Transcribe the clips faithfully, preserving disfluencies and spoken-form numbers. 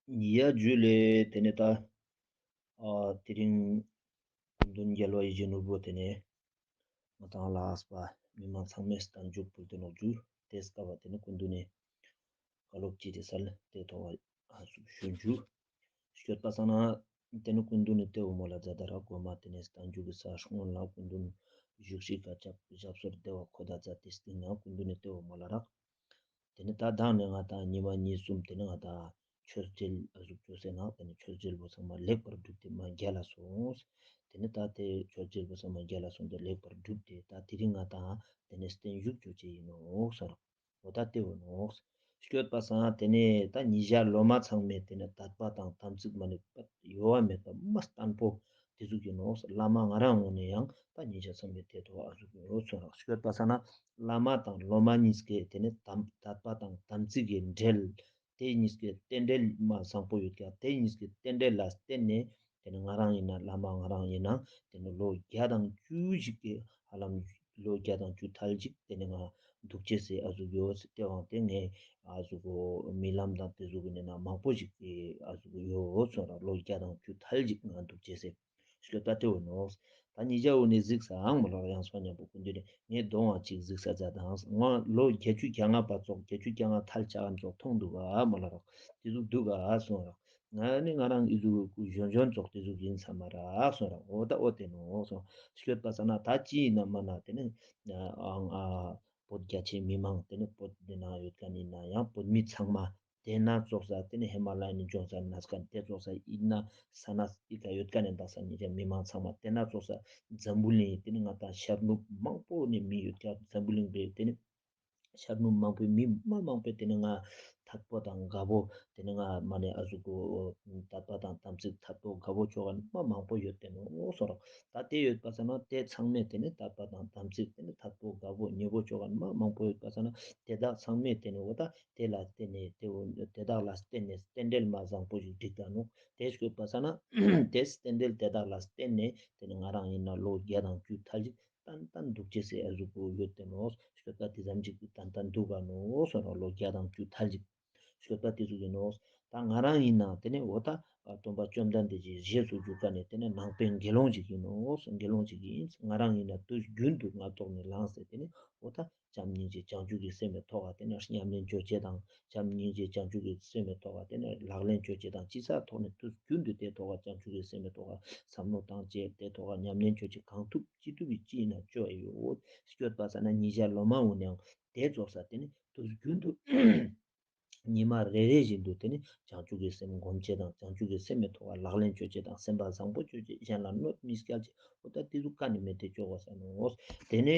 ཉེ་རང་ཇུ་ལེ། ཏེ་ནེ་ད་ཨ་དེ་རིང་སྐུ་མདུན་རྒྱལ་བ་ཡིད་བཞིན་ནོར་བུ་ཏེ་ནེ་ང་དང་ལ་དྭགས་པ་མི་མང་ཚང་མའི་བསྟན་བཅོས་ཕུལ་ཏེ་ནོག་ཇུ། ཏེ་སྐབས་པ་ཏེ་ནེ་སྐུ་མདུན་ནེ་བཀའ་སློབ་ཅི་ཏེ་སལ་ཏེ་ཐོག་ཨ་ཟུག་ཞུ་ཇུ། སྐྱོད་པ་སང་ན་ཏེ་ནེ་སྐུ་མདུན་ནེ་ཏེ་བོ་མོལ་ལ་མཛད་ད་རག། གོ་མ་ཏེ་ནེ་བསྟན་བཅོས་ཀྱི་ས་སྔོན་ལ་སྐུ་མདུན་བཞུགས་ཤིག་ག་ཞབས་སོར་བདེ་བ་ཁོ་ད་མཛད་དེ་སྟིང་ནེ་སྐུ་མདུན་ནེ་ཏེ་བོ་མོལ་ལ་རག། ཏེ་ནེ་ད་མདང་ནེ་ང་དང་ཉི་མ་གཉིས་གསུམ་ཏེ་ནེ་ང་དང་ཆོས་འབྲེལ་ཨ་ཟུག་ཅོས་སེ་ནང་ཏེ་ནེ་ཆོས་འབྲེལ་བོ་ཚང་མ་ལེགས་པར་གྲུབ་སྟེ་མ་རྒྱལ་ལ་སོང་། ཏེ་ནེ་ད་ཏེ་ཆོས་འབྲེལ་བོ་ཚང་མ་རྒྱལ་ལ་སོང་སྟེ་ལེགས་པར་གྲུབ་སྟེ་ད་དེ་རིང་ང་དང་ཏེ་ནེ་བརྟན་བཞུགས་ཅོ་ཅེས་ཡིན་ནོག་ཟེར། འོ་ད་ཏེ་བོ་ནོག། སྐྱོད་པ་སང་ཏེ་ནེ་ད་ཉེ་རང་སློབ་མ་ཚང་མས་ཏེ་ནེ་དད་པ་དང་དམ་ཚིག་མ་ནེ་ཡོད་པ་མེད་པ་མ་བརྟན་པོ་ཏེ་ཟུག་ཡིན་ནོག། བླ་མ་ང་རང་ངོས་ནེ་ཡང་ད་ཉེ་རང་ཚང་མས་ཏེ་ཐོག་ཨ་ཟུག་ཡོད་ཚོར་རག། སྐྱོད་པ་སང་ན་བླ་མ་དང་སློབ་མ་གཉིས་ཀའི་ཏེ་ནེ་དམ་དད་པ་དང་དམ་ཚིག་གི་འབྲེལ། ཏེ་གཉིས་ཀའི་རྟེན་འབྲེལ་མ་བཟང་པོ་ཡོད་ཀྱག། ཏེ་གཉིས་ཀའི་རྟེན་འབྲེལ་ལ་བརྟེན་ནེ་ཏེ་ནེ་ང་རང་ཡིན་ན་བླ་མ་ང་རང་ཡིན་ན་ཏེ་ནེ་ལོ་བརྒྱ་དང་བཅུ་ཞིག་གི་ཧ་ལམ་ལོ་བརྒྱ་དང་བཅུ་ཐལ་ཅིག་ཏེ་ནེ་ང་འདུག་ཅེས་སི་ཨ་ཟུག་ཡོད་ཟེར། ཏེ་བོ་ཏེ་ངའི་ཨ་ཟུག་གོ་རྨི་ལམ་དང་ཏེ་ཟུག་གི་ནང་ན་མང་པོ་ཞིག་གི་ཨ་ཟུག་ཡོད་ཚོར་རག། ལོ་བརྒྱ་དང་བཅུ་ཐལ་ཅིག་ང་འདུག་ཅེས་སི། སྐྱོད་པ་ཏེ་བོ་ནོག། ད་ཉེ་རང་འོ་ནེ་གཟིགས་ས་ཨང་མོལ་ལ་རག། ཡང་སོ་ཉམ་པོ་སྐུ་མདུན་ནེ་ངས་གདོང་བ་ཅིག་གཟིགས་ས་མཛད་དང་ང་ལོ་བརྒྱད་ཅུ་གྱ་ལྔ་པ་ཙོགས་བརྒྱད་ཅུ་གྱ་ལྔ་ཐལ་ཆ་ག་ཙོགས་མཐོང་འདུག་ག་མོལ་ལ་རག། ཏེ་ཟུག་འདུག་ག་སོང་རག། ང་ནི་ང་རང་ཨི་ཟུག་གཞོན་གཞོན་ཙོགས་ཏེ་ཟུག་ཡིན་ས་མ་རག་སོང་རག། འོ་ད་འོ་ཏེ་ནོག་སོང་། སྐྱོད་པ་སང་ན་ད་ཅི་ཡིན་ན་མ་ན་ཏེ་ནེ་ཨང་ཨ་བོད་རྒྱ་ཆེ་མི་མང་ཏེ་ནེ་བོད་འདི་ན་ཡོད་ཁན་ཡིན་ན་ཡང་བོད་མི་ཚང་མ་ཏེ་ན་ཙོགས་ས་ཏེ་ནེ་ཧི་མ་ལ་ཡའི་ནེ་ཇོན་ས་ན་ཁན་ཏེ་ཙོགས་ས་ཡིན་ན་ས་ན་ཨི་ཀ་ཡོད་ཁན་ནི་དག་ས་ཉེ་རང་མི་མང་ཚང་མ་ཏེ་ན་ཙོགས་ས་འཛམ་བུ་གླིང་ཏེ་ནེ་ང་དང་ཤར་ནུབ་མང་པོ་ནེ་མི་ཡོད་ཀྱག། འཛམ་བུ་གླིང་པའི་ཏེ་ནེ་ཤར་ནུབ་མང་པོའི་མི་མ་མང་པོའི་ཏེ་ནེ་ང་ཐད་པོ་དང་དགའ་པོ་ཏེ་ནེ་ང་མ་ནེ་ཨ་ཟུག་གོ་དད་པ་དང་དམ་ཚིག་ཐད་པོ་དགའ་པོ་ཅོ་ཁན་མ་མང་པོ་ཡོད་ཏེ་ནོག་སོང་རག། ད་ཏེ་ཡོད་པ་སང་ན་ཏེ་ཚང་མས་ཏེ་ནེ་དད་པ་དང་དམ་ཚིག་ཏེ་ནེ་ཐད་པོ་དགའ་པོ་ཉེ་པོ་ཅོ་ཁན་མ་མང་པོ་ཡོད་པ་སང་ན་ཏེ་དག་ཚང་མས་ཏེ་ནེ་འོ་ད་ཏེ་ལ་བརྟེན་ནེ་ཏེ་བོ་ཏེ་དག་ལ་བརྟེན་ནེ་རྟེན་འབྲེལ་མ་བཟང་པོ་ཞིག་འགྲིག་ད་ནོག། ཏེ་སྐྱོད་པ་སང་ན་ཏེ་རྟེན་འབྲེལ་ཏེ་དག་ལ་བརྟེན་ནེ་ཏེ་ནེ་ང་རང་ཡིན་ན་ལོ་བརྒྱ་དང་བཅུ་ཐལ་ཅིག་ཏན་ཏན་འདུག་ཅེས་སི་ཨ་ཟུག་པོ་ཡོད་ཏེ་ནོག། སྐྱོད་པ་ཏེ་ཙམ་ཅིག་ཏན་ཏན་འདུག་ག་ནོག་སོང་རག། ལོ་བརྒྱ་དང་བཅུ་ཐལ་ཅིག། སྐྱོད་པ་ཏེ་ཟུག་ཡིན་ནོག། ད་ང་རང་ཡིན་ན་ཏེ་ནེ་འོ་ད་སྟོན་པ་བཅོམ་ལྡན་འདས་ཀྱི་རྗེས་སུ་འཇུག་ཁན་ནི་ཏེ་ནེ་ནང་པའི་དགེ་སློང་ཅིག་ཡིན་ནོག། དགེ་སློང་ཅིག་ཡིན། ང་རང་ཡིན་ན་དུས་རྒྱུན་དུ་ང་ཐོག་ནེ་ལངས་ཏེ་ཏེ་ནེ་འོ་ད་བྱམས་སྙིང་རྗེ་བྱང་ཆུབ་ཀྱི་སེམས་མི་ཐོག་ག་ཏེ་ནེ་ཉམས་ལེན་ཅོ་ཅེས་དང་བྱམས་སྙིང་རྗེ་བྱང་ཆུབ་ཀྱི་སེམས་མི་ཐོག་ག་ཏེ་ནེ་ལག་ལེན་ཅོ་ཅེས་དང་ཅི་ས་ཐོག་ནེ་དུས་རྒྱུན་དུ་ཏེ་ཐོག་ག་བྱང་ཆུབ་ཀྱི་སེམས་མི་ཐོག་ག་བསམ་བློ་བཏང་ཅེས་ཏེ་ཐོག་ག་ཉམས་ལེན་ཅོ་ཅེས་གང་ཐུབ་ཅི་ཐུབ་ཀྱི་ཅི་ཡིན་ན་ཅོ་ཡོད། སྐྱོད་པ་སང་ན་ཉེ་རང་སློབ་མ་འོ་ནེ་ཡང་ཏེ་ཙོགས་ས་ཏེ་ནེ་དུས་རྒྱུན་དུ་ཉི་མ་རེ་རེ་བཞིན་དུ་ཏེ་ནེ་བྱང་ཆུབ་ཀྱི་སེམས་སྒོམ་ཅེས་དང་བྱང་ཆུབ་ཀྱི་སེམས་མི་ཐོག་ག་ལག་ལེན་ཅོ་ཅེས་དང་སེམས་པ་བཟང་པོ་ཅོ་ཅེས་གཞན་ལ་གནོད་མི་སྐྱལ་ཅེས་འོ་ད་ཏེ་ཟུག་ཀ་ནེ་མེད་དེ་ཅོ་གོས་ས་ནོག། ཏེ་ནེ་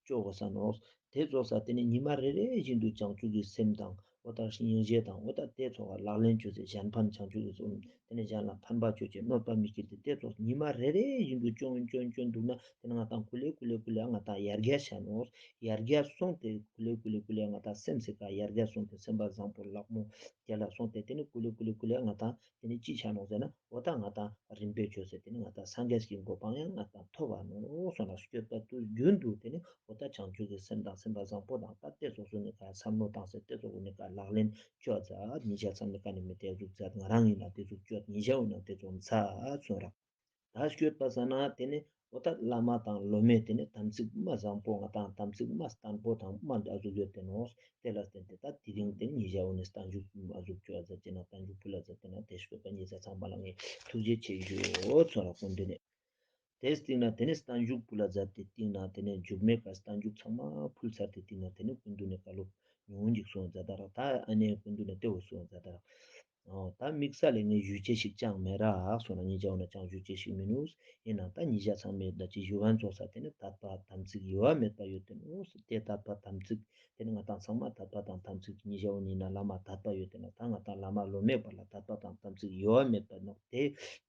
ཅོ་གོས་ས་ནོག། ཏེ་ཙོགས་ས་ཏེ་ནེ་ཉི་མ་རེ་རེ་བཞིན་དུ་བྱང་ཆུབ་ཀྱི་སེམས་དང་འོ་ད་སྙིང་རྗེ་དང་འོ་ད་ཏེ་ཙོགས་ལག་ལེན་ཅོ་ཅེས་གཞན་ཕན་བྱང་ཆུབ་ཀྱི་སེམས་ཏེ་ནེ་གཞན་ལ་ཕན་པ་ཅོ་ཅེས་གནོད་པ་མི་སྐྱེལ་ཏེ་ཏེ་ཙོགས་ཉི་མ་རེ་རེ་བཞིན་དུ་ཅོ་ཅོ་ཅོ་འདུག་ན་ཏེ་ནེ་ང་དང་ཀུ་ལེ་ཀུ་ལེ་ཀུ་ལེ་ང་དང་ཡར་རྒྱས་ཆ་ནོག། ཡར་རྒྱས་སོང་སྟེ་ཀུ་ལེ་ཀུ་ལེ་ཀུ་ལེ་ང་དང་སེམས་སི་ཀ་ཡར་རྒྱས་སོང་སྟེ་སེམས་པ་བཟང་པོ་ལག་མོ་རྒྱལ་ལ་སོང་སྟེ་ཏེ་ནེ་ཀུ་ལེ་ཀུ་ལེ་ཀུ་ལེ་ང་དང་ཏེ་ནེ་ཅི་ཆ་ནོག་ཟེར་ན་འོ་ད་ང་དང་རིམ་པས་ཅོས་ཏེ་ཏེ་ནེ་ང་དང་སངས་རྒྱས་ཀྱི་གོ་འཕང་ཡང་ང་དང་ཐོབ་བ་ནོག་སོང་ན་སྐྱོད་པ་དུས་རྒྱུན་དུ་ཏེ་ནེ་འོ་ད་བྱང་ཆུབ་ཀྱི་སེམས་དང་སེམས་པ་བཟང་པོ་དང་ད་ཏེ་ཙོགས་སུ་ནི་ཀ་བསམ་བློ་བཏང་སྟེ་ཏེ་ཙོགས་སུ་ནི་ཀ་ལག་ལེན་ཅོ་ཛད། ཉེ་རང་ཚང་མའི་ཀ་ནེ་མི་ཏེ་ཟུག་ཛད། ང་རང་ཡིན་ན་ཏེ་ཟུག་ཅོ་ཉེ་རང་འོ་ན་ཏེ་ཙོགས་ཛད་སོང་རག། ད་སྐྱོད་པ་སང་ན་ཏེ་ནེ་འོ་ད་བླ་མ་དང་སློབ་མའི་ཏེ་ནེ་དམ་ཚིག་མ་བཟང་པོ་ང་དང་དམ་ཚིག་མ་བརྟན་པོ་དང་མ་འདྲ་ཟུག་ཡོད་ཏེ་ནོག། ཏེ་ལ་བརྟེན་ཏེ་ད་དེ་རིང་ཏེ་ནེ་ཉེ་རང་འོ་ནེ་བརྟན་བཞུགས་ཨ་ཟུག་ཅོ་ཛད་ཅེ་ན་བརྟན་བཞུགས་ཕུལ་ལ་ཛད་ཏེ་ན་ཏེ་སྐྱོད་པ་ཉེ་རང་ཚང་མ་ལ་ངས་ཐུགས་རྗེ་ཆེ་ཞུ་ཡོད་སོང་རག་སྐུ་མདུན་ནེ། ཏེ་སྟིང་ནེ་ཏེ་ནེ་བརྟན་བཞུགས་ཕུལ་ལ་ཛད་དེ་སྟིང་ནེ་ཏེ་ནེ་མཇུག་མའི་ཀ་བརྟན་བཞུགས་ཚང་མ་ཕུལ་ཚར་ཏེ་སྟིང་ནེ་ཏེ་ནེ་སྐུ་མདུན་ནེ་བཀའ་སློབ་ཉུང་ངུ་ཞིག་གསུངས་ཛད་ད་རག། ད་ཨ་ནེ་སྐུ་མདུན་ནེ་ཏེ་བོ་གསུངས་ཛད་ད་རག། འོ་ད་དམིགས་བསལ་ལས་ངས་ཞུ་ཅེས་ཤིག་ཅང་མེད་རག་སོང་ན་ཉེ་རང་འོ་ན་ཅང་ཞུ་ཅེས་ཤིག་མི་ནུག། ཡིན་ནའང་ད་ཉེ་རང་ཚང་མས་ད་ཅི་ཞུ་ཁན་ཙོགས་ས་ཏེ་ནེ་དད་པ་དམ་ཚིག་གཡོ་བ་མེད་པ་ཡོད་ཏེ་ནོག། ཏེ་དད་པ་དམ་ཚིག་ཏེ་ནེ་ང་དང་ཚང་མ་དད་པ་དང་དམ་ཚིག་ཉེ་རང་འོ་ནི་ན་བླ་མ་དད་པ་ཡོད་ཏེ་ན་ད་ང་དང་བླ་མ་སློབ་མའི་བར་ལ་དད་པ་དང་དམ་ཚིག་གཡོ་བ་མེད་པ་ནོག། ཏེ་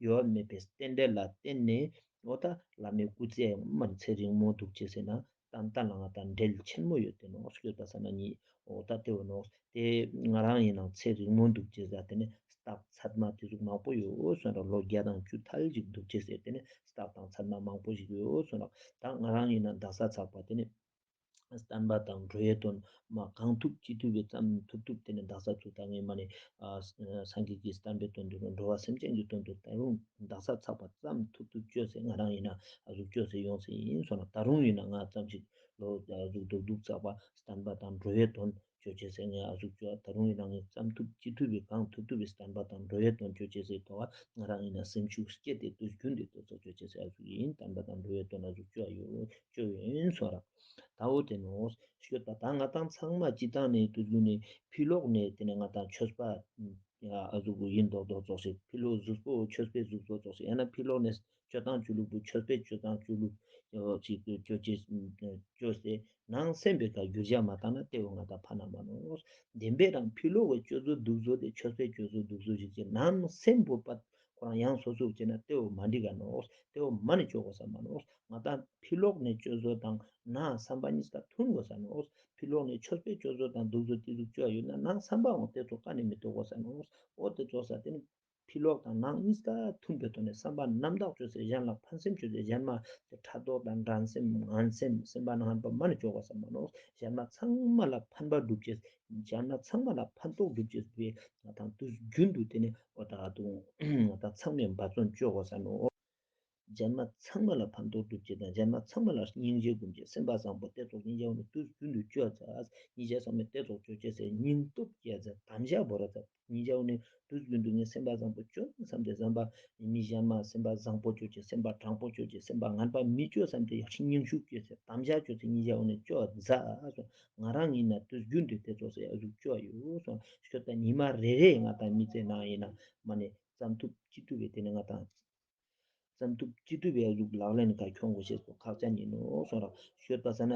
གཡོ་བ་མེད་པའི་རྟེན་འབྲེལ་ལ་བརྟེན་ནེ་འོ་ད་བླ་མའི་སྐུ་ཚེ་མ་ཚེ་རིང་མོ་འདུག་ཅེས་ཟེར་ན་ཏན་ཏན་ལ་ང་དང་འབྲེལ་ཆེན་མོ་ཡོད་ཏེ་ནོག། སྐྱོད་པ་སང་ན་ཉེ་འོ་ད་ཏེ་བོ་ནོག། ཏེ་ང་རང་ཡིན་ནའང་ཚེ་རིང་མོ་འདུག་ཅེས་ཟེར་ཏེ་ནེ་རྟགས་ཚད་མ་ཏེ་ཟུག་མང་པོ་ཡོད་སོང་རག། ལོ་བརྒྱ་དང་བཅུ་ཐལ་ཅིག་འདུག་ཅེས་ཟེར་ཏེ་ནེ་རྟགས་དང་ཚད་མ་མང་པོ་ཞིག་ཡོད་སོང་རག། ད་ང་རང་ཡིན་ན་དག་ས་ཚག་པ་ཏེ་ནེ་ བསྟན་པ་དང་འགྲོ་བའི་དོན་མ་གང་ཐུབ་ཅི་ཐུབ་པའི་ཙམ་ཐུབ་ཐུབ་དེ་ནི་དག་ས་ཚུགས་ད་ངས་མ་ནི་ཨ་སངས་རྒྱས་ཀྱི་བསྟན་པའི་དོན་དུ་འགྲོ་བ་སེམས་ཅན་གྱི་དོན་དུ་ད་རུང་དག་ས་ཚགས་པ་ཙམ་ཐུབ་ཐུབ་བཅོས་སེ་ང་རང་ཡིན་ན་ཨ་ཟུག་བཅོས་སེ་ཡོང་སེ་ཡིན་སོང་ན་ད་རུང་ཡིན་ན་ང་ཙམ་ཞིག་ལོ་ཨ་ཟུག་རྡོག་རྡོག་ཚགས་པ་བསྟན་པ་དང་འགྲོ་བའི་དོན་བཅོ་ཅེས་སེ་ངས་ཨ་ཟུག་བཅོ་ད་རུང་ཡིན་ན་ངས་ཙམ་ཐུབ་ཅི་ཐུབ་པའི་གང་ཐུབ་ཐུབ་པའི་བསྟན་པ་དང་འགྲོ་བའི་དོན་བཅོ་ཅེས་སེ་ཐོག་ང་རང་ཡིན་ན་སེམས་ཤུགས་སྐྱེད་དེ་དུས་རྒྱུན་དུ་དེ་ཚོ་བཅོ་ཅེས་སེ་ཨ་ཟུག་ཡིན་བསྟན་པ་དང་འགྲོ་བའི་དོན་ཨ་ཟུག་བཅོ་ཡོད་བཅོ་ཡིན་སོང་ར། ད་འོ་དེ་ནོ་ཤོད་པ་ད་ང་དང་ཚང་མ་སྤྱི་བཏང་ནས་དུས་རྒྱུན་ནས་ཕི་ལོག་ནས་དེ་ནས་ང་དང་ཆོས་པ་ཨ་ཟུག་གུ་ཡིན་མདོག་མདོག་ཙོགས་ཤིག་ཕི་ལོག་གཟུགས་པོ་ཆོས་པའི་གཟུགས་པོ་ཙོགས་ཤིག་ཡང་ན་ཕི་ལོག་ནས་སྤྱོད་སྟངས་ཅོ་ལུགས་པོ་ཆོས་པའི་སྤྱོད་སྟངས་ཅོ་ལུགས་ཅིག་ཅོ་ཅེས་ཅོས་ཏེ་ནང་སེམས་པའི་ཁ་འགྱུར་བྱ་མ་བཏང་ན་དེ་བོ་ང་དང་ཕན་ན་མ་ནོག་བདེན་པའི་རང་ཕི་ལོག་གི་སྤྱོད་བཟོ་འདུག་བཟོ་དེ་ཆོས་པའི་སྤྱོད་བཟོ་འདུག་བཟོ་ཞིག་ཅེས་ནང་སེམས་པོ་པ་ཁོ་རང་ཡང་སོ་སོ་བྱས་ན་དེ་བོ་མ་འགྲིག་ག་ནོག་དེ་བོ་མ་ནི་ཅོ་དགོས་ས་མ་ནོག་ང་དང་ཕི་ལོག་ནས་སྤྱོད་བཟོ་དང་ནང་བསམ་པ་གཉིས་ཀ་མཐུན་དགོས་ས་ནོག་ཕི་ལོག་ནས་ཆོས་པའི་སྤྱོད་བཟོ་དང་འདུག་བཟོ་དེ་ཟུག་ཅོ་ཡོད་ན་ནང་བསམ་པའང་དེ་ཚོ་ཀ་ནས་མི་རྟོགས་དགོས་ས་ནོག་འོ་དེ་ཚོ་ས་དེ་ནི་ཕི་ལོག་དང་ནང་གཉིས་ཀ་མཐུན་པའི་ཐོག་ནས་བསམ་པ་རྣམ་དག་ཅོས་སེ་གཞན་ལ་ཕན་སེམས་ཅོས་སེ་གཞན་མ་དེ་ཕྲག་དོག་དང་འགྲན་སེམས་ངན་སེམས་སེམས་པ་ནང་ཧན་པ་མ་ནི་ཅོ་དགོས་ས་མ་ནོག་གཞན་མ་ཚང་མ་ལ་ཕན་པ་སྒྲུབ་ཅེས་གཞན་མ་ཚང་མ་ལ་ཕན་ཐོགས་སྒྲུབ་ཅེས་པའི་ང་དང་དུས་རྒྱུན་དུ་དེ་ནི་འོ་ད་དུང་ང་དང་ཚང་མས་འབད་བརྩོན་ཅོ་དགོས་ས་ནོག་གཞན་མ་ཚང་མ་ལ་ཕན་ཐོགས་སྒྲུབ་ཅེས་དང་གཞན་མ་ཚང་མ་ལ་སྙིང་རྗེ་སྒོམ་ཅེས་སེམས་པ་བཟང་པོ་དེ་ཚོ་སྙིང་རྗེ་བོ་ནི་དུས་རྒྱུན་དུ་ཅོ་ཚ་སྙིང་རྗེ་བཟང་མོ་དེ་ཚོ་ཅོ་ཅེས་སེ་སྙིང་སྟོབས་སྐྱེ་ཚ་དམ་བཞག་བོར་ཚ་སྙིང་རྗེ་བོ་ནི་དུས་རྒྱུན་དུ་ངས་སེམས་པ་བཟང་པོ་ཅོ་བསམ་སྟེ་བསམ་པ་མི་གཞན་མ་སེམས་པ་བཟང་པོ་ཅོ་ཅེས་སེམས་པ་དྲང་པོ་ཅོ་ཅེས་སེམས་པ་ངན་པ་མི་ཅོ་བསམ་སྟེ་ཡག་ཤི་སྙིང་ཤུགས་སྐྱེ་ཚེ་དམ་བཞག་ཅོ་ཚེ་སྙིང་རྗེ་བོ་ནི་ཅོ་ཚ་སོང་ང་རང་ཡིན་ན་དུས་རྒྱུན་དུ་དེ་ཚོ་སེ་ཨ་ཟུག་ཅོ་ཡོད་སོང་ཤོད་ད་ཉི་མ་རེ་རེ་ང་དང་མི་ཚེ་ནང་ཡིན་ན་མ་ནི་ཙམ་ཐུབ་ཅི་ཐུབ་པའི་དེ་ནི་ང་དང་ཙམ་ཐུབ་ཅི་ཐུབ་པའི་ཨ་ཟུག་ལག་ལེན་ཁ་ཁྱོང་དགོས་ཤེས་པོ་ཁག་ཅན་ཡིན་ནོ་སོང་ར་ཤོད་པ་ས་ན།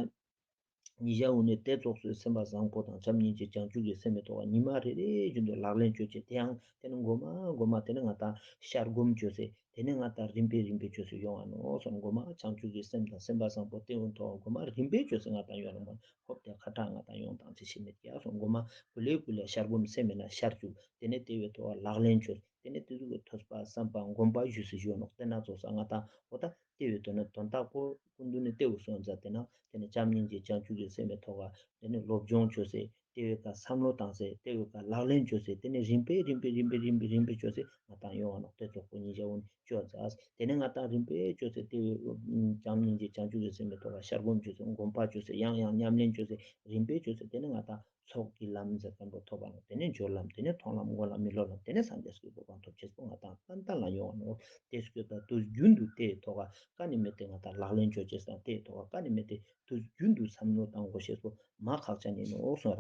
ཉི་ཞག་འོ་ནི་དེ་ཙོགས་སུ་སེམས་པ་བཟང་པོ་དང་བྱམས་སྙིང་རྗེ་བྱང་ཆུབ་ཀྱི་སེམས་མི་ཐོག་ཉི་མ་རེ་རེ་བཞིན་དུ་ལག་ལེན་བཅོས་ཅེས་དེ་ཡང་དེ་ནི་མགོ་མ་མགོ་མ་དེ་ནི་ང་དང་ཤར་སྒོམ་བཅོས་སེ་དེ་ནི་ང་དང་རིམ་པས་རིམ་པས་བཅོས་སེ་ཡོང་ང་ནོ་སོང་མགོ་མ་བྱང་ཆུབ་ཀྱི་སེམས་དང་སེམས་པ་བཟང་པོ་དེ་འོ་ཐོག་མགོ་མ་རིམ་པས་བཅོས་སེ་ང་དང་ཡོང་ནོ་མ་ཧོབ་དེ་ཁ་ཁྲ་ང་དང་ཡོང་དང་ཅི་ཤེས་མེད་ཀྱག་སོང་མགོ་མ་ཀུ་ལེ་ཀུ་ལེ་ཤར་སྒོམ་སེམས་མེད་ན་ཤར་བཅུག་དེ་ནི་དེ་བའི་ཐོག་ལག་ལེན་བཅོས། དེ་ནས་དེ་ཚོ་གི་ཐོས་པ་བསམ་པ་སྒོམ་པ་ཞུས་སུ་ཞུ་ནོག་དེ་ན་ཚོགས་ས་ང་དང་འོ་ད་དེ་བའི་དོན་ནི་དོན་དག་པོ་ཀུན་འདུས་ནི་དེ་བོ་སོང་ཙ་དེ་ན་དེ་ནས་བྱམས་སྙིང་རྗེ་བྱང་ཆུབ་ཀྱི་སེམས་མི་ཐོག་ག་དེ་ནས་སློབ་སྦྱོང་བཅོས་སེ་དེ་བའི་ཀ་བསམ་བློ་བཏང་སེ་དེ་བའི་ཀ་ལག་ལེན་བཅོས་སེ་དེ་ནས་རིམ་པས་རིམ་པས་རིམ་པས་རིམ་པས་རིམ་པས་བཅོས་སེ་ང་དང་ཡོང་བ་ནོག་དེ་ཚོགས་པོ་ཉིན་ཞག་འོ་ནི་བཅོ་ཙ་དེ་ནས་ང་དང་རིམ་པས་བཅོས་སེ་དེ་བའི་བྱམས་སྙིང་རྗེ་བྱང་ཆུབ་ཀྱི་སེམས་མི་ཐོག་ག་ཤར་སྒོམ་བཅོས་སེ་སྒོམ་པ་བཅོས་སེ་ཡང་ཡང་ཉམས་ལེན་བཅོས་སེ་རིམ་པས་བཅོས་སེ་དེ་ནས་ང་དང་ཚོགས་ཀྱི་ལམ་ཟེར་མཁན་པོ་ཐོབ་པ་ནོ། དེ་ནས་སྦྱོར་ལམ་དེ་ནས་མཐོང་ལམ་སྒོམ་ལམ་མི་སློབ་ལམ་དེ་ནས་སངས་རྒྱས་ཀྱི་གོ་འཕང་ཐོབ་ཅེས་པོ་ང་དང་ཏན་ཏན་ལ་ཡོང་བ་ནོ། དེ་སྐྱོད་ད་དུས་རྒྱུན་དུ་དེའི་ཐོག་ཀ་ནས་མེད་དེ་ང་དང་ལག་ལེན་བཅོ་ཅེས་དང་དེའི་ཐོག་ཀ་ནས་མེད་དེ་དུས་རྒྱུན་དུ་བསམ་བློ་བཏང་དགོས་ཤེས་པོ་མ་ཁག་ཅན་ཡིན་ནོ་གསུངས་ར།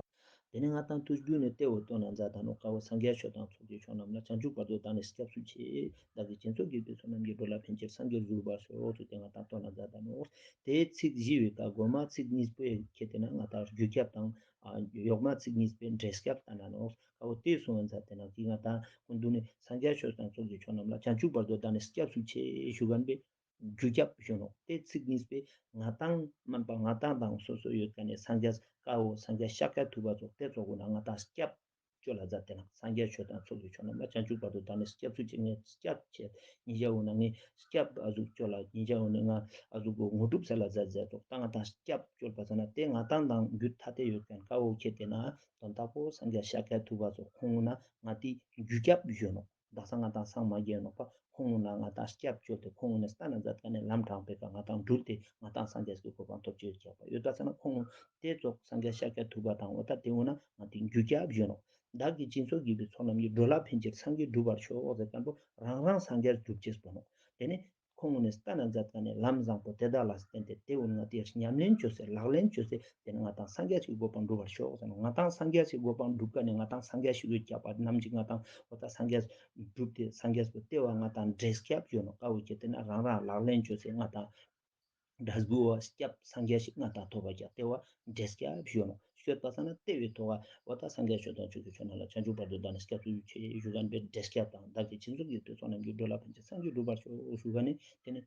དེ་ནས་ང་དང་དུས་རྒྱུན་ནས་དེ་བོ་སྟོན་ན་མཛད་ད་ནོ། ཀ་བོ་སངས་རྒྱས་ཆོས་དང་ཚོགས་ཀྱི་མཆོག་རྣམས་ལ། བྱང་ཆུབ་བར་དུ་བདག་ནི་སྐྱབས་སུ་མཆི། བདག་གིས་སྦྱིན་སོགས་བགྱིས་པའི་བསོད་ནམས་ཀྱིས། འགྲོ་ལ་ཕན་ཕྱིར་སངས་རྒྱས་འགྲུབ་པར་ཤོག་ཟེར་ཏེ་ང་དང་སྟོན་ན་མཛད་ད་ནོ། དེའི་ཚིག་བཞི་བའི་ཀ་མགོ་མ་ཚིག་གཉིས་པོའི་ཁྱེད་དེ་ན་ང་དང་རྒྱུ་སྐྱབས་དང་། ཨ་འོག་མ་ཚིག་གཉིས་པའི་འབྲས་སྐྱབས་ལྟ་ན་ནོ། ཀ་བོ་དེ་སོང་བ་མཛད་དེ་ན་གི་ང་དང་ཀུན་འདུས་ནི་སངས་རྒྱས་ཆོས་དང་ཚོགས་ཀྱི་མཆོག་རྣམས་ལ། བྱང་ཆུབ་བར་དུ་བདག་ནི་སྐྱབས་སུ་མཆི་ཞུ་མཁན་པའི་རྒྱུ་སྐྱབས་ཞུ་ནོ། དེ་ཚིག་གཉིས་པའི་ང་དང་མན་པ་ང་དང་དང་སོ་སོ་ཡོད་མཁན་ནི་སངས་རྒྱས་ཀ་བོ་སངས་རྒྱས་ཤཱཀྱ་ཐུབ་པ་ཚོ་དེ་ཚོ་གུན་ན་ང་དང་སྐྱབས་བཅོལ་ལ་མཛད་དེ་ན་སངས་རྒྱས་ཆོས་དང་ཚོགས་ཀྱི་མཆོག་རྣམས་ལ། བྱང་ཆུབ་བར་དུ་བདག་ནི་སྐྱབས་སུ་མཆི། ངས་སྐྱབས་བྱེད་ཉིན་ཞག་འོ་ན་ངས་སྐྱབས་ཨ་ཟུག་བཅོལ་ལ་ཉིན་ཞག་འོ་ན་ང་ཨ་ཟུག་གོ་ངོ་སྒྲུབ་ཟེར་ལ་མཛད་མཛད་དོ། ད་ང་དང་སྐྱབས་བཅོལ་པ་ཟེར་ན་དེ་ང་དང་དང་རྒྱུད་ཐ་དད་ཡོད་མཁན་ཀ་བོ་ཁྱེད་དེ་ན་དོན་དག་པོ་སངས་རྒྱས་ཤཱཀྱ་ཐུབ་པ་ཚོ་ཁོང་གུན་ན་ང་དེ་རྒྱུ་སྐྱབས་ཞུ་ནོ། དག་ས་ང་དང་སངས་མ་རྒྱས་ནོག་པ་ཁོང་གུན་ན་ང་དང་སྐྱབས་བཅོལ་ཏེ་ཁོང་གུན་ནས་ལྟ་ན་མཛད་མཁན་ནི་ལམ་དྲང་པོའི་ཀ་ང་དང་འགྲུལ་ཏེ་ང་དང་སངས་རྒྱས་ཀྱི་གོ་འཕང་ཐོབ་ཅེས་ཡོད་ཀྱག་པ་ཡོད་ད་ཟེར་ན་ཁོང་གུན་དེ་ཙོགས་སངས་རྒྱས་ཤཱཀྱ་ཐུབ་པ་དང་འོ་ད་དེ་འོ་ན་ང་དེ་རྒྱུ་སྐྱབས་ཞུ་ནོ། བདག་གིས་སྦྱིན་སོགས་བགྱིས་པའི་ཚོགས་རྣམས་ཀྱིས། འགྲོ་ལ་ཕན་ཕྱིར་སངས་རྒྱས་འགྲུབ་པར་ཤོག་ཟེར་མཁན་པོ་རང་རང་སངས་རྒྱས་འགྲུབ་ཅེས་པོ་ནོ། དེ་ནས་ཁོང་གུན་ནས་ལྟ་ན་མཛད་མཁན་ནི་ལམ་བཟང་པོ་དེ་དག་ལ་བརྟེན་ཏེ་དེ་འོ་ན་ང་དེ་ཉམས་ལེན་བཅོས་སེ་ལག་ལེན་བཅོས་སེ་དེ་ནས་ང་དང་སངས་རྒྱས་ཀྱི་གོ་འཕང་འགྲུབ་པར་ཤོག་ཟེར་ནོ། ང་དང་སངས་རྒྱས་ཀྱི་གོ་འཕང་འགྲུབ་མཁན་ནི་ང་དང་སངས་རྒྱས་ཤིག་ཡོད་ཀྱག་པ་ནམ་ཞིག་ང་དང་འོ་ད་སངས་རྒྱས་འགྲུབ་སྟེ་སངས་རྒྱས་པོ་དེ་བ་ང་དང་འབྲས་སྐྱབས་ཞུ་ནོ། ཀ་བོ་ཁྱེད་དེ་ན་རང་རང་ལག་ལེན་བཅོས་སེ་ང་དང་འབྲས་བུ་བ་སྐྱབས་སངས་རྒྱས་ཤིག་ང་དང་ཐོབ་པ་ཀྱག་དེ་བ་འབྲས་སྐྱབས་ཞུ་ནོ། ཤོད་པ་ས་ན་དེ་བའི་ཐོག་ག་འོ་ད་སངས་རྒྱས་ཆོས་དང་ཚོགས་ཀྱི་མཆོག་རྣམས་ལ། བྱང་ཆུབ་བར་དུ་བདག་ནི་སྐྱབས་སུ་མཆི་ཞུ་མཁན་པའི་འབྲས་སྐྱབས་དང་བདག་གིས་སྦྱིན་སོགས་བགྱིས་པའི་ཚོགས་རྣམས་ཀྱིས། འགྲོ་ལ་ཕན་ཕྱིར་སངས་རྒྱས་འགྲུབ་པར་ཤོག་ཞུ་མཁན་ནི་དེ་ནི་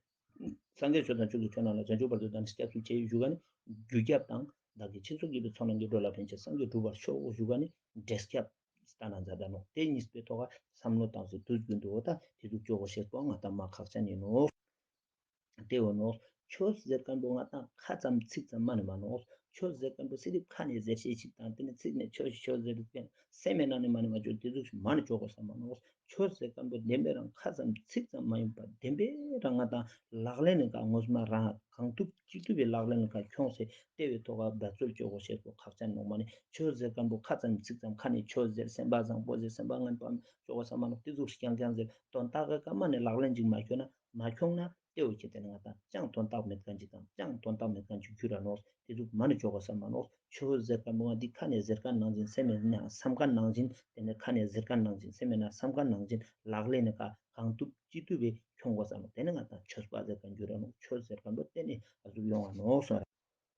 སངས་རྒྱས་ཆོས་དང་ཚོགས་ཀྱི་མཆོག་རྣམས་ལ། བྱང་ཆུབ་བར་དུ་བདག་ནི་སྐྱབས་སུ་མཆི་ཞུ་མཁན་ནི་རྒྱུ་སྐྱབས་དང་བདག་གིས་སྦྱིན་སོགས་བགྱིས་པའི་ཚོགས་རྣམས་ཀྱིས། འགྲོ་ལ་ཕན་ཕྱིར་སངས་རྒྱས་འགྲུབ་པར་ཤོག་ཞུ་མཁན་ནི་འབྲས་སྐྱབས་ལྟ་ན་མཛད་ད་ནོ། དེ་གཉིས་པའི་ཐོག་ག་བསམ་བློ་བཏང་སེ་དུས་རྒྱུན་དུ་འོ་ད་དེ་ཟུག་བཅོ་དགོས་ཤེས་པོ་ང་དང་མ་ཁག་ཅན་ཡིན་ནོ། དེ་འོ་ནོ། ཆོས་ཟེར་མཁན་པོ་ང་དང་ཁ་ཙམ་ཚིག་ཙམ་མ་ནི་མ་ནོ། ཆོས་ཟེར་ཁན་པོ་སི་རིབ་ཁ་ནེ་ཟེར་ཤེས་ཤིག་དང་ཏེ་ནེ་ཚིག་ནེ་ཆོས་ཆོས་ཟེར་ཏེ་སེམས་མེད་ནང་ནེ་མ་ནེ་མ་ཆོས་ཏེ་ཟུག་ཞིག་མ་ནེ་ཆོག་གོ་ས་མ་ནོག། ཆོས་ཟེར་ཁན་པོ་བདེན་པའི་རང་ཁ་ཙམ་ཚིག་ཙམ་མ་ཡིན་པ་བདེན་པའི་རང་ང་དང་ལག་ལེན་ནི་ཀ་ངོ་མ་རང་གང་ཐུབ་ཅི་ཐུབ་པའི་ལག་ལེན་ནི་ཀ་ཁྱོངས་སེ་ཏེ་བོའི་ཐོག་ཀ་འབད་རྩོལ་ཆོག་གོ་ཤེས་པོ་ཁག་ཅན་ནོག། མ་ནེ་ཆོས་ཟེར་ཁན་པོ་ཁ་ཙམ་ཚིག་ཙམ་ཁ་ནེ་ཆོས་ཟེར་སེམས་པ་བཟང་པོ་ཟེར་སེམས་པ་ངན་པ་ཆོག་གོ་ས་མ་ནོག། ཏེ་ཟུག་ཞིག་རྐྱང་རྐྱང་ཟེར་དོན་དག་གི་ཀ་མ་ནེ་ལག་ལེན་ཅིག་མ་ཁྱོངས་ན་མ་ཁྱོངས་ན། ཏེ་བོ་ཁྱེད་དེ་ནི་ང་དང་ཅང་དོན་དག་མེད་ཁན་ཅིག་དང་ཅང་དོན་དག་མེད་ཁན་ཅིག་གྱུར་ར་ནོག། ཏེ་ཟུག་མ་ནེ་ཆོག་གོ་ས་མ་ནོག། ཆོས་ཟེར་ཁན་པོ་ང་འདི་ཁ་ནེ་ཟེར་ཁན་ནང་བཞིན་སེམས་མེད་ན་བསམ་ཁན་ནང་བཞིན་ཏེ་ནེ་ཁ་ནེ་ཟེར་ཁན་ནང་བཞིན་སེམས་མེད་ན་བསམ་ཁན་ནང་བཞིན་ལག་ལེན་ནི་ཀ་གང་ཐུབ་ཅི་ཐུབ་པའི་ཁྱོང་གོ་ས་ནོག། ཏེ་ནེ་ང་དང་ཆོས་པ་ཟེར་ཁན་གྱུར་ར་ནོག། ཆོས་ཟེར་ཁན་པོ་ཏེ་ནེ་ཨ་ཟུག་ཡོང་བ་ནོག་སོང་ར།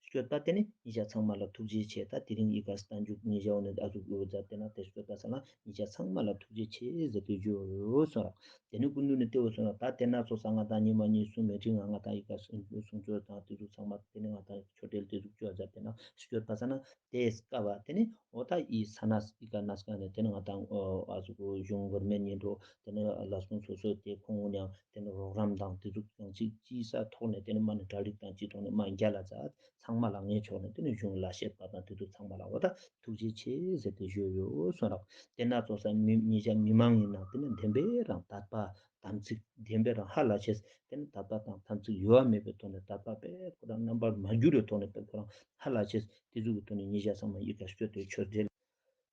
སྐྱོད་པ་ཏེ་ནེ་ཉེ་ཞ་ཚང་མ་ལ་ཐུགས་རྗེ་ཆེ། ད་དེ་རིང་ཡི་ག་བསྟན་འཇུག་ཉེ་ཞ་འོ་ནེ་ཨ་ཟུག་ཡོད་ཟ་ཏེ་ན་ཏེ་སྐྱོད་པ་ས་ན་ཉེ་ཞ་ཚང་མ་ལ་ཐུགས་རྗེ་ཆེ་ཟེར་ཏེ་ཞུ་ཡོད་སོང་ར། ཏེ་ནེ་སྐུ་མདུན་ནི་ཏེ་བོ་སོང་ར། ད་ཏེ་ན་ཚོགས་ས་ང་དང་ཉི་མ་གཉིས་གསུམ་མི་རིང་ང་ང་དང་ཡི་ག་གསུང་ཆོས་དང་ཏེ་ཟུག་ཚང་མ་ཏེ་ནེ་ང་དང་ཆོས་འབྲེལ་ཏེ་ཟུག་ཅོ་ཟ་ཏེ་ན་སྐྱོད་པ་ས་ན་ཏེ་སྐབས་པ་ཏེ་ནེ་འོ་ད་ཡི་ས་ན་ཡི་ག་ན་སྐབས་ནེ་ཏེ་ནེ་ང་དང་ཨ་ཟུག་གཞུང་གོར་མེན་ཉིན་འགྲོ་ཏེ་ནེ་ལ་སོང་སོ་སོ་ཏེ་ཁོང་ངུ་ནང་ཏེ་ནེ་རོགས་རམ་དང་ཏེ་ཟུག་ཡང་ཅིག་ཅི་ས་ཐོག་ནེ་ཏེ་ནེ་མ་ནེ་གྲ་སྒྲིག་དང་ཅི་ཐོག་ནེ་མ་རྒྱལ་ལ་ཛད། ཚང་མ་ལ་ངའི་ཕྱོགས་ནེ་ཏེ་ནེ་གཞུང་ལ་བཤད་པ་དང་ཏེ་ཚོ་ཚང་མ་ལ་འོ་ད་ཐུགས་རྗེ་ཆེ་ཟེར་ཏེ་ཞུ་ཡོད་སོང་ར། ཏེ་ན་ཚོགས་ས་མི་ཉེ་ཞ་མི་མང་ཡིན་ན་ཏེ་ནེ་བདེན་པའི་རང་དད་པ་དམ་ཚིག་བདེན་པའི་རང་ཧ་ལ་ཆེས། ཏེ་ནེ་དད་པ་དང་དམ་ཚིག་གཡོ་བ་མེད་པའི་ཐོག་ནེ་དད་པ་པས་ཁོ་རང་རྣམ་པར་མ་གྱུར་བའི་ཐོག་ནེ་པས་ཁོ་རང་ཧ་ལ་ཆེས། ཏེ་ཟུག་གི་ཐོག་ནེ་ཉེ་ཞ་ཚང་མ་ཡི་ག་སྐྱོད་དེ་ཆོས་འབྲེལ།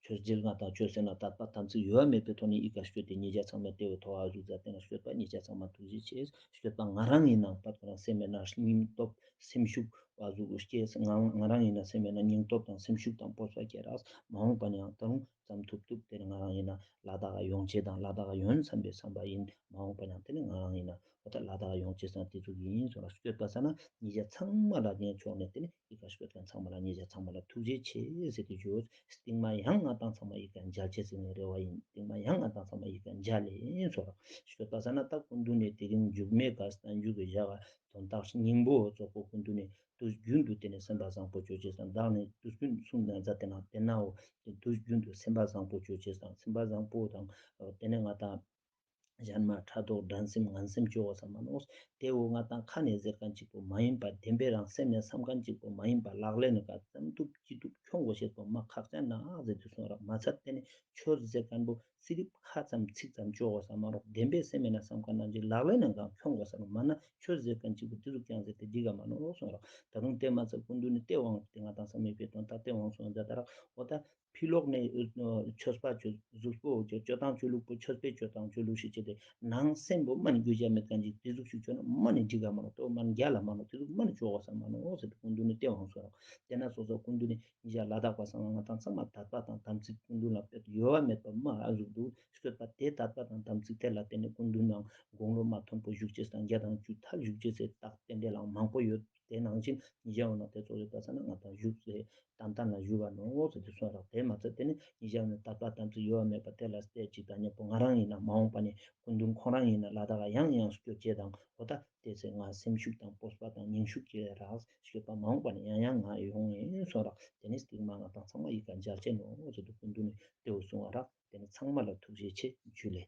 ཆོས་འབྲེལ་ང་དང་ཆོས་ཟེར་ན་དད་པ་དམ་ཚིག་གཡོ་བ་མེད་པའི་ཐོག་ནེ་ཡི་ག་སྐྱོད་དེ་ཉེ་ཞ་ཚང་མ་ཏེ་བོ་ཐོག་ཨ་ཟུག་ཛད་ཏེ་ན་སྐྱོད་པ་ཉེ་ཞ་ཚང་མ་ཐུགས་རྗེ་ཆེ། སྐྱོད་པ་ང་རང་ཡིན་ན་པ་ཁོ་རང་སེམས་མེད་ན་སྙིང་སྟོབས་སེམས་ཤུགས་ཨ་ཟུག་སྐྱེས། ང་ང་རང་ཡིན་ན་སེམས་མེད་ན་སྙིང་སྟོབས་དང་སེམས་ཤུགས་དང་སྤོབས་པ་སྐྱེ་རག། མ་འོངས་པ་ནེ་ཡང་ད་རུང་ཙམ་ཐུབ་ཐུབ་ཏེ་ནེ་ང་རང་ཡིན་ན་ལ་དྭགས་ཡོང་ཅེས་དང་ལ་དྭགས་ཡོང་བསམ་པའི་བསམ་པ་ཡིན། མ་འོངས་པ་ནེ་ཡང་ཏེ་ནེ་ང་རང་ཡིན་ན་འོ་ད་ལ་དྭགས་ཡོང་ཅེས་སང་ཏེ་ཚོ་ཡིན་སོང་ར། སྐྱོད་པ་ས་ན་ཉེ་ཞ་ཚང་མ་ལ་ངའི་ཕྱོགས་ནེ་ཏེ་ནེ་ཡི་ག་སྐྱོད་ཁན་ཚང་མ་ལ་ཉེ་ཞ་ཚང་མ་ལ་ཐུགས་རྗེ་ཆེ་ཟེར་ཏེ་ཞུ། སྟིང་མ་ཡང་ང་དང་ཚང་མ་ཡི་ག་མཇལ་ཅེས་ཟེར་ནི་རེ་བ་ཡིན། སྟིང་མ་ཡང་ང་དང་ཚང་མ་ཡི་ག་མཇལ་ལེ་ཡིན་སོང་ར། སྐྱོད་པ་ས་ན་ད་སྐུ་མདུན་ནེ་དེ་རིང་མཇུག་མའི་ཀ་བསྟན་འཇུག་གི་ཞག་ག་དོན་དག་སྙིང་པོ་ཙོགས་པོ་སྐུ་མདུན་ནེ་དུས་རྒྱུན་དུ་ཏེ་ནེ་སེམས་པ་བཟང་པོ་ཅོ་ཅེས་དང་བདག་ནི་དུས་རྒྱུན་གསུངས་ན་མཛད་དེ་ན་ཏེ་ནའོ་ཏེ་དུས་རྒྱུན་དུ་སེམས་པ་བཟང་པོ་ཅོ་ཅེས་དང་སེམས་པ་བཟང་པོ་དང་ཏེ་ནེ་ང་དང་གཞན་མ་ཕྲག་དོག་འགྲན་སེམས་ངན་སེམས་ཅོ་བ་ས་མ་ནོག། ཏེ་བོ་ང་དང་ཁ་ནེ་ཟེར་ཁན་ཅིག་པོ་མ་ཡིན་པ་བདེན་པའི་རང་སེམས་ནེ་བསམ་ཁན་ཅིག་པོ་མ་ཡིན་པ་ལག་ལེན་ནི་ཀ་ཙམ་ཐུབ་ཅི་ཐུབ་ཁྱོང་གོ་ཤེས་པོ་མ་ཁག་ཅན་ན་ཟེར་ཏེ་སོང་ར། མ་ཚད་ཏེ་ནེ་ཆོས་ཟེར་ཁན་པོ་སི་རིབ་ཁ་ཙམ་ཚིག་ཙམ་ཅོ་གོ་ས་མ་ནོག། བདེན་པའི་སེམས་ཡིན་ན་བསམ་ཁན་ནང་ཅིག་ལག་ལེན་ནང་ཀ་ཁྱོང་གོ་ས་ནོག། མ་ན་ཆོས་ཟེར་ཁན་ཅིག་པོ་ཏེ་ཟུག་ཀྱང་ཟེར་ཏེ་འགྲིག་ག་མ་ནོག་སོང་ར། ད་རུང་ཏེ་མ་ཚད་སྐུ་མདུན་ནི་ཏེ་དབང་ཏེ་ང་དང་ས་མེད་པའི་དོན་དག་ཏེ་དབང་སོང་ཟེར་ད་ར་འོ་ད་ཕི་ལོག་ནེ་ཆོས་པ་ཆོས་གཟུགས་པོ་ཅོ་སྤྱོད་སྟངས་ཆོས་ལུགས་པོ་ཆོས་པའི་སྤྱོད་སྟངས་ཆོས་ལུགས་ཤིག་ཅེས་ཏེ་ནང་སེམས་པོ་མ་ནེ་གུས་ཞབས་མེད་ཁན་ཅིག་ཏེ་ཟུག་ཞིག་ཅོ་ན་མ་ནེ་འགྲིག་ག་མ་ནོག། ཏེ་མ་ནེ་རྒྱལ་ལ་མ་ནོག། ཏེ་ཟུག་མ་ནེ་ཅོ་གོ་ས་མ་ནོག་ཟེར་ཏེ་སྐུ་མདུན་ནི་ཏེ་དབང་སོང་ར། ཏེ་ན་སོ་སོ་སྐུ་མདུན་ནི་ཉེ་ཞ་ལ་དྭགས་པ་ཚང་མ་ང་དང་ཚང་མ་དད་པ་དང་དམ་ཚིག་སྐུ་མདུན་ལ་དཔེ་གཡོ་བ་མེད་པ་མ་ཨ་ཟུག་འདུག་སྐྱོད་པ། ཏེ་དད་པ་དང་དམ་ཚིག་ཏེ་ལ་བརྟེན་ནེ་སྐུ་མདུན་ནང་དགུང་ལོ་མ་མཐོན་པོ་བཞུགས་ཅེས་དང་བརྒྱ་དང་བཅུ་ཐལ་བཞུགས་ཅེས་སི་རྟགས་རྟེན་འབྲེལ་ལའང་མང་པོ་ཡོད། ཏེ་ནང་བཞིན་ཉེ་ཞའོ་ན་ཏེ་ཚོགས་ཡོད་པ་ས་ན་ང་དང་བཞུགས་སེ་ཏན་ཏན་ལ་བཞུགས་པ་ནོག་ཟེར་ཏེ་གསུངས་རག། ཏེ་མ་ཚད་ཏེ་ནི་ཉེ་ཞའོ་ན་དད་པ་དམ་ཚིག་གཡོ་བ་མེད་པ་ཏེ་ལ་སྟེ་ཅིག་དང་མཉམ་པོ་ང་རང་ཡིན་ན་མ་འོངས་པ་ནི་སྐུ་མདུན་ཁོང་རང་ཡིན་ན་ལ་དྭགས་ཡང་ཡང་སྐྱོད་ཅེས་དང་འོ་ད་ཏེ་ཚེ་ང་སེམས་ཤུགས་དང་སྤོབས་པ་དང་སྙིང་ཤུགས་ཀྱི་རག་སྐྱོད་པ་མ་འོངས་པ་ནི་ཡང་ཡང་ང་ཡོང་ངེས་གསུངས་རག། ཏེ་ནི་སྟིང་མ་ང་དང་ཚང་མ་ཡི་ག་མཇལ་ཅེས་ནོག་ཟེར་ཏེ་སྐུ་མདུན་ནི་ཏེ་བོ་གསུངས་རག། ཏེ་ནི་ཚང་མ་ལ་ཐུགས་རྗེ་ཆེ། ཇུ་ལེ།